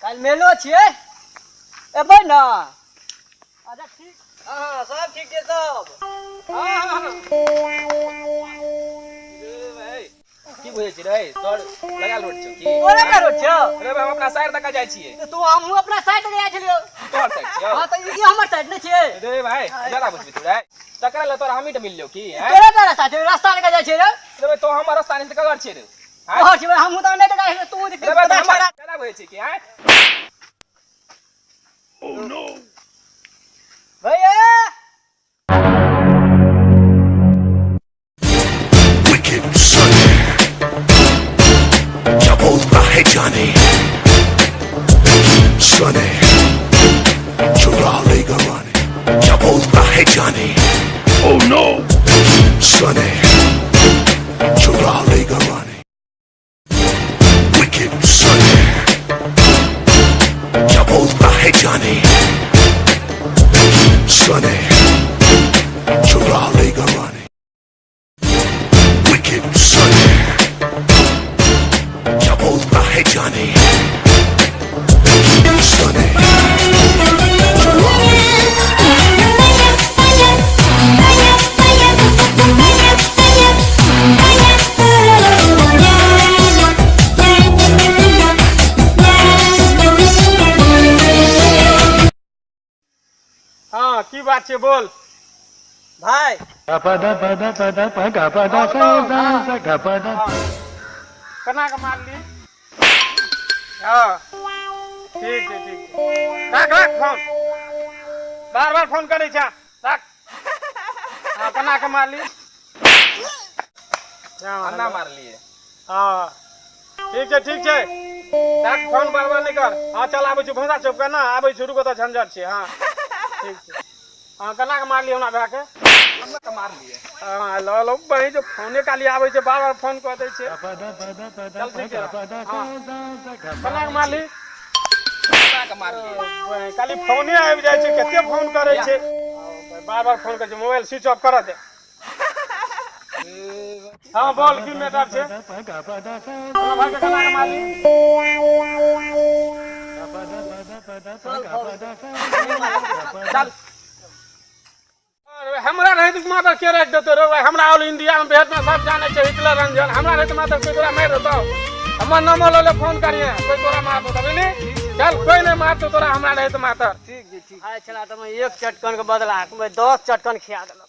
काल्हि मेलो छियै, एबै ने? अच्छा ठीक। हँ, सब ठीक छै सब। हँ हँ हँ। की बुझै छी रे, तोर लगाल रोड छौ की? तोरे का रोड छौ? अरे भाई, हम अपना साइड तक जाइ छियै। तऽ तू, हमहूँ अपना साइड जाइ छलियौ। तोहर साइड छियौ? हँ, तऽ ई हमर साइड नहि छियै? रे भाई, ज्यादा बुझबी तू रे? तकरा ले तोरा हमीट मिललो की हैं? तोरे का रास्ता छै, रास्ता लगा जाइ छै रे। रे भाई, तो हमर रास्ता नहीं तऽ कगर छियै रे? तोहर छियै, हमहूँ तऽ नहि जाइ छियै, तू रे भाई, हमर ज्यादा बुझै छी की हैं? भैया। Wicked Sonny। क्या बोलता है जाने Sonny, चुरा लेगा रानी। क्या बोलता है जाने। Oh no। Sonny, चुरा लेगा रानी। Wicked Sonny। क्या बोलता है जाने Sonny, चुरा लेगा रानी। Wicked Sonny। क्या बोलता है जाने Sonny, चुरा लेगा। हँ, की बात छै, बोल भाय। केना कऽ मारली? हँ, ठीक छै, ठीक छै, राख राख फोन। बार बार फोन करै छै, राख। हँ, केना कऽ मारली? हँ। अन्ना मारलिए। हँ, ठीक छै, ठीक छै, राख फोन, बार बार नहि कर। हँ, चल, आबै छी भौंसा चौक ने, आबै छी, रुको तऽ, झंझट छै। हँ, ठीक छै। हँ, केना कऽ मारली हमरा भायके? हमरा के मारलिए। हँ, हेलो हेलो, बहिन, जो फोने काली आबै छै, बार बार फोन कऽ दै छै। चल, ठीक छै। हँ, केना कऽ मारली? केना के मारलिए? खाली फोने आबि जाइ छै, कते फोन करै छै, बार बार फोन करै छै। मोबाइल स्विच ऑफ करऽ दे। हँ, बोल, की मैटर छै? हमरा भाइके केना कऽ मारली? चल। अरे, हमरा रहै तऽ मातर के राखि देतौ रे भाइ? हमरा ऑल इंडिया मे भेटमे सब जानै छै, हिटलर रंजन। हमरा रहै तऽ मातर कोइ तोरा मारि देतौ? हमर नंबर लऽ ले, फोन करिहे, कोइ तोरा मार देतौ, बुझली? चल, कोइ नहि मारतौ तोरा हमरा रहै तऽ मातर। ठीक छै, ठीक। आइ छला तऽ एक चटकन के बदला 10 चटकन खिया देलक।